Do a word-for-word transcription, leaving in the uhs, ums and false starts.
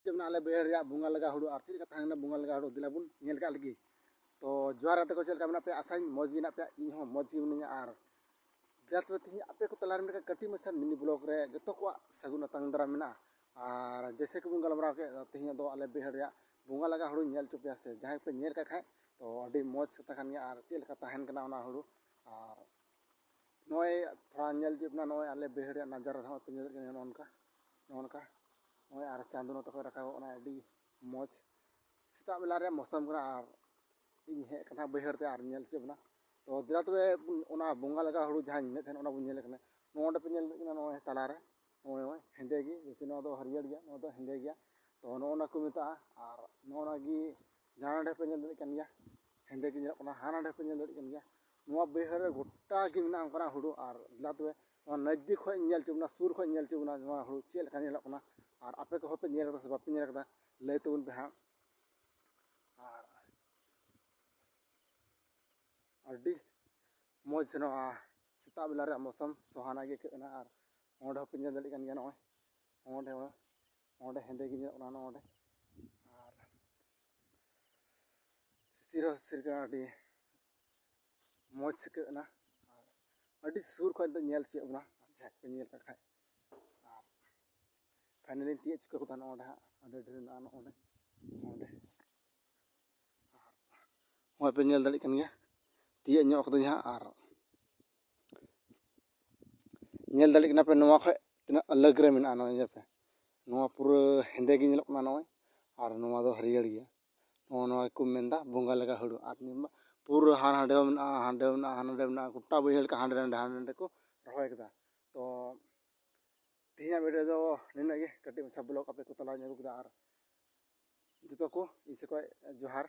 ᱪᱮᱫ ᱢᱮᱱᱟᱜᱼᱟ ᱟᱞᱮ ᱵᱟᱹᱭᱦᱟᱹᱲ ᱨᱮᱭᱟᱜ ᱵᱚᱸᱜᱟ ᱞᱟᱜᱟ ᱦᱩᱲᱩ ᱟᱨ ᱪᱮᱫ ᱞᱮᱠᱟ ᱛᱟᱦᱮᱸ ᱠᱟᱱᱟ ᱵᱚᱸᱜᱟ ᱞᱟᱜᱟ ᱦᱩᱲᱩ, ᱫᱮᱞᱟ ᱵᱚᱱ ᱧᱮᱞ ᱠᱟᱜ ᱞᱮᱜᱮ᱾ ᱛᱚ ᱡᱚᱦᱟᱨ ᱜᱟᱛᱮ ᱠᱚ, ᱪᱮᱫ ᱞᱮᱠᱟ ᱢᱮᱱᱟᱜ ᱯᱮᱭᱟ? ᱟᱥᱟᱧ ᱢᱚᱡᱽ ᱜᱮ ᱢᱮᱱᱟᱜ ᱯᱮᱭᱟ, ᱤᱧ ᱦᱚᱸ ᱢᱚᱡᱽ ᱜᱮ ᱢᱤᱱᱟᱹᱧᱟ᱾ ᱟᱨ ᱡᱟᱦᱟᱸ ᱛᱚᱵᱮ ᱛᱮᱦᱮᱧ ᱟᱯᱮ ᱠᱚ ᱛᱟᱞᱟᱨᱮ ᱢᱤᱫᱴᱮᱱ ᱠᱟᱹᱴᱤᱡ ᱢᱟᱪᱷᱟ ᱢᱤᱱᱤ ᱵᱞᱚᱜᱽ ᱨᱮ ᱡᱚᱛᱚ ᱠᱚᱣᱟᱜ ᱥᱟᱹᱜᱩᱱ ᱟᱛᱟᱝ ᱫᱟᱨᱟᱢ ᱢᱮᱱᱟᱜᱼᱟ᱾ ᱟᱨ ᱡᱮᱭᱥᱮ ᱠᱤ ᱵᱚᱱ ᱜᱟᱞᱢᱟᱨᱟᱣ ᱠᱮᱫ, ᱛᱮᱦᱮᱧ ᱫᱚ ᱟᱞᱮ ᱵᱟᱹᱭᱦᱟᱹᱲ ᱨᱮᱭᱟᱜ ᱵᱚᱸᱜᱟ ᱞᱟᱜᱟ ᱦᱩᱲᱩᱧ ᱧᱮᱞ ᱦᱚᱪᱚ ᱯᱮᱭᱟ, ᱥᱮ ᱡᱟᱦᱟᱸᱭ ᱯᱮ ᱧᱮᱞ ᱠᱟᱜ ᱠᱷᱟᱡ ᱛᱚ ᱟᱹᱰᱤ ᱢᱚᱡᱽ ᱠᱟᱛᱷᱟ ᱠᱟᱱ ᱜᱮᱭᱟ᱾ ᱟᱨ ᱪᱮᱫ ᱞᱮᱠᱟ ᱛᱟᱦᱮᱱ ᱠᱟᱱᱟ ᱚᱱᱟ ᱦᱩᱲᱩ, ᱟᱨ ᱱᱚᱜᱼᱚᱭ ᱛᱷᱚᱲᱟ ᱧᱮᱞ ᱦᱚᱪᱚ ᱯᱮ ᱱᱟ, ᱱᱚᱜᱼᱚᱭ ᱟᱞᱮ ᱵᱟᱹᱭᱦᱟᱹᱲ ᱨᱮᱭᱟᱜ ᱱᱟᱡᱟᱨᱟ ᱨᱮᱦᱚᱸ ᱯᱮ ᱧᱮᱞᱮᱫ ᱠᱟᱱᱟ, ᱱᱚᱜᱼᱚ ᱱᱚᱝᱠᱟ, ᱱᱚᱜᱼᱚ ᱱᱚᱝᱠᱟ᱾ ᱱᱚᱜᱼᱚᱭ ᱟᱨ ᱪᱟᱸᱫᱚ ᱱᱚᱛᱮ ᱠᱷᱚᱱ ᱨᱟᱠᱟᱵᱚᱜ ᱠᱟᱱᱟ, ᱟᱹᱰᱤ ᱢᱚᱡᱽ ᱥᱮᱛᱟᱜ ᱵᱮᱞᱟ ᱨᱮᱭᱟᱜ ᱢᱳᱥᱚᱢ ᱠᱟᱱᱟ᱾ ᱟᱨ ᱤᱧ ᱦᱮᱡ ᱠᱟᱱᱟ ᱵᱟᱹᱭᱦᱟᱹᱲ ᱛᱮ ᱟᱨ ᱧᱮᱞ ᱦᱚᱪᱚ ᱵᱚᱱᱟ᱾ ᱛᱚ ᱫᱮᱞᱟ ᱛᱚᱵᱮ ᱚᱱᱟ ᱵᱚᱸᱜᱟ ᱞᱟᱜᱟ ᱦᱩᱲᱩ ᱡᱟᱦᱟᱸᱧ ᱢᱮᱱᱮᱫ ᱛᱟᱦᱮᱸᱫ, ᱚᱱᱟ ᱵᱚᱱ ᱧᱮᱞᱮᱫ ᱠᱟᱱᱟ᱾ ᱱᱚᱜᱼᱚ ᱱᱚᱰᱮ ᱯᱮ ᱧᱮᱞ ᱫᱟᱲᱮᱭᱟᱜ ᱠᱟᱱᱟ, ᱱᱚᱜᱼᱚᱭ ᱛᱟᱞᱟᱨᱮ ᱱᱚᱜᱼᱚᱭ, ᱱᱚᱜᱼᱚᱭ ᱦᱮᱸᱫᱮ ᱜᱮ, ᱡᱮᱭᱥᱮ ᱱᱚᱣᱟ ᱫᱚ ᱦᱟᱹᱨᱭᱟᱹᱲ ᱜᱮᱭᱟ, ᱱᱚᱣᱟ ᱫᱚ ᱦᱮᱸᱫᱮ ᱜᱮᱭᱟ᱾ ᱛᱚ ᱱᱚᱜᱼᱚ ᱱᱟ ᱠᱚ ᱢᱮᱛᱟᱜᱼᱟ᱾ ᱟᱨ ᱱᱚᱜᱼᱚ ᱱᱟ ᱜᱮ ᱡᱟᱦᱟᱸ ᱱᱚᱰᱮ ᱯᱮ ᱧᱮᱞ ᱫᱟᱲᱮᱭᱟᱜ ᱠᱟᱱ ᱜᱮᱭᱟ, ᱦᱮᱸᱫᱮ ᱜᱮ ᱧᱮᱞᱚᱜ ᱠᱟᱱᱟ, ᱦᱟᱱᱟ ᱱᱚᱰᱮ ᱯᱮ ᱧᱮᱞ ᱫᱟᱲᱮᱭᱟᱜ ᱠᱟᱱ ᱜᱮᱭᱟ᱾ ᱱᱚᱣᱟ ᱵᱟᱹᱭᱦᱟᱹᱲ ᱨᱮ ᱜᱚᱴᱟ ᱜᱮ ᱢᱮᱱᱟᱜᱼᱟ ᱚᱱᱠᱟᱱᱟᱜ ᱦᱩᱲᱩ᱾ ᱟᱨ ᱫᱮᱞᱟ ᱛᱚᱵᱮ ᱱᱚᱣᱟ ᱱᱟᱡᱫᱤᱠ ᱠᱷᱚᱱ ᱧᱮᱞ ᱦᱚᱪᱚ ᱵᱚᱱᱟ, ᱥᱩᱨ ᱠᱷᱚᱱ ᱧᱮᱞ ᱦᱚᱪᱚ ᱵᱚᱱᱟ, ᱱᱚᱣᱟ ᱦᱩᱲᱩ ᱪᱮᱫ ᱞᱮᱠᱟ ᱧᱮᱞᱚᱜ ᱠᱟᱱᱟ᱾ ᱟᱨ ᱟᱯᱮ ᱠᱚᱦᱚᱸ ᱯᱮ ᱧᱮᱞ ᱠᱟᱫᱟ ᱥᱮ ᱵᱟᱯᱮ ᱧᱮᱞ ᱠᱟᱫᱟ, ᱞᱟᱹᱭ ᱛᱟᱵᱚᱱ ᱯᱮ ᱦᱟᱸᱜ᱾ ᱟᱨ ᱟᱹᱰᱤ ᱢᱚᱡᱽ ᱱᱚᱣᱟ ᱥᱮᱛᱟᱜ ᱵᱮᱞᱟ ᱨᱮᱭᱟᱜ ᱢᱳᱥᱚᱢ ᱥᱚᱦᱟᱱᱟ ᱜᱮ ᱟᱹᱭᱠᱟᱹᱜ ᱠᱟᱱᱟ᱾ ᱟᱨ ᱚᱸᱰᱮ ᱦᱚᱸᱯᱮ ᱧᱮᱞ ᱫᱟᱲᱮᱭᱟᱜ ᱠᱟᱱ ᱜᱮᱭᱟ, ᱱᱚᱜᱼᱚᱭ ᱚᱸᱰᱮ ᱦᱚᱸ, ᱚᱸᱰᱮ ᱦᱮᱸᱫᱮ ᱜᱮ ᱧᱮᱞᱚᱜ ᱠᱟᱱᱟ ᱱᱚᱜᱼᱚ ᱱᱚᱸᱰᱮ᱾ ᱟᱨ ᱥᱤᱥᱤᱨ ᱦᱚᱸ ᱥᱤᱥᱤᱨ ᱠᱟᱱᱟ, ᱟᱹᱰᱤ ᱢᱚᱡᱽ ᱟᱹᱭᱠᱟᱹᱜ ᱠᱟᱱᱟ᱾ ᱟᱨ ᱟᱹᱰᱤ ᱥᱩᱨ ᱠᱷᱚᱱ ᱫᱚ ᱧᱮᱞ ᱪᱮᱫ ᱵᱚᱱᱟ, ᱡᱟᱦᱟᱸᱭ ᱠᱚ ᱧᱮᱞ ᱠᱟᱜ ᱠᱷᱟᱡ᱾ ᱟᱨ finally ᱛᱤᱭᱳᱜ ᱪᱩᱠᱟᱹᱣ ᱠᱟᱫᱟ ᱱᱚᱜᱼᱚ ᱱᱚᱸᱰᱮ ᱦᱟᱸᱜ, ᱟᱹᱰᱤ ᱰᱷᱮᱨ ᱢᱮᱱᱟᱜᱼᱟ ᱱᱚᱜᱼᱚ ᱱᱚᱸᱰᱮ, ᱱᱚᱸᱰᱮ᱾ ᱱᱚᱜᱼᱚᱭ ᱯᱮ ᱧᱮᱞ ᱫᱟᱲᱮᱭᱟᱜ ᱠᱟᱱ ᱜᱮᱭᱟ, ᱛᱤᱭᱳᱜ ᱧᱚᱜ ᱠᱟᱹᱫᱟᱹᱧ ᱦᱟᱸᱜ᱾ ᱟᱨ ᱧᱮᱞ ᱫᱟᱲᱮᱭᱟᱜ ᱠᱟᱱᱟ ᱯᱮ, ᱱᱚᱣᱟ ᱠᱷᱚᱡ ᱛᱤᱱᱟᱹᱜ ᱟᱞᱟᱜᱽ ᱨᱮ ᱢᱮᱱᱟᱜᱼᱟ᱾ ᱱᱚᱜᱼᱚᱭ ᱧᱮᱞ ᱯᱮ, ᱱᱚᱣᱟ ᱯᱩᱨᱟᱹ ᱦᱮᱸᱫᱮ ᱜᱮ ᱧᱮᱞᱚᱜ ᱠᱟᱱᱟ ᱱᱚᱜᱼᱚᱭ, ᱟᱨ ᱱᱚᱣᱟ ᱫᱚ ᱦᱟᱹᱨᱭᱟᱹᱲ ᱜᱮᱭᱟ᱾ ᱱᱚᱜᱼᱚ ᱱᱚᱣᱟ ᱜᱮᱠᱚ ᱢᱮᱱᱫᱟ ᱵᱚᱸᱜᱟ ᱞᱟᱜᱟ ᱦᱩᱲᱩ᱾ ᱟᱨ ᱱᱤᱭᱟᱹ ᱢᱟ ᱯᱩᱨᱟᱹ ᱦᱟᱱ ᱦᱟᱸᱰᱮ ᱦᱚᱸ ᱢᱮᱱᱟᱜᱼᱟ, ᱦᱟᱸᱰᱮ ᱦᱚᱸ ᱢᱮᱱᱟᱜᱼᱟ, ᱦᱟᱸᱰᱮ ᱢᱮᱱᱟᱜᱼᱟ, ᱜᱚᱴᱟ ᱵᱟᱹᱭᱦᱟᱹᱲ ᱞᱮᱠᱟ ᱦᱟᱸᱰᱮ ᱱᱟᱸᱰᱮ, ᱦᱟᱸᱰᱮ ᱱᱟᱸᱰᱮ ᱠᱚ ᱨᱚᱦᱚᱭ ᱠᱟᱫᱟ᱾ ᱛᱚ ᱛᱮᱦᱮᱧᱟᱜ video ᱫᱚ ᱱᱤᱱᱟᱹᱜ ᱜᱮ, ᱠᱟᱹᱴᱤᱡ ᱢᱟᱪᱷᱟ vlog ᱟᱯᱮ ᱠᱚ ᱛᱟᱞᱟᱧ ᱟᱹᱜᱩ ᱠᱮᱫᱟ᱾ ᱟᱨ ᱡᱚᱛᱚ ᱠᱚ ᱤᱧ ᱥᱮᱫ ᱠᱷᱚᱡ ᱡᱚᱦᱟᱨ᱾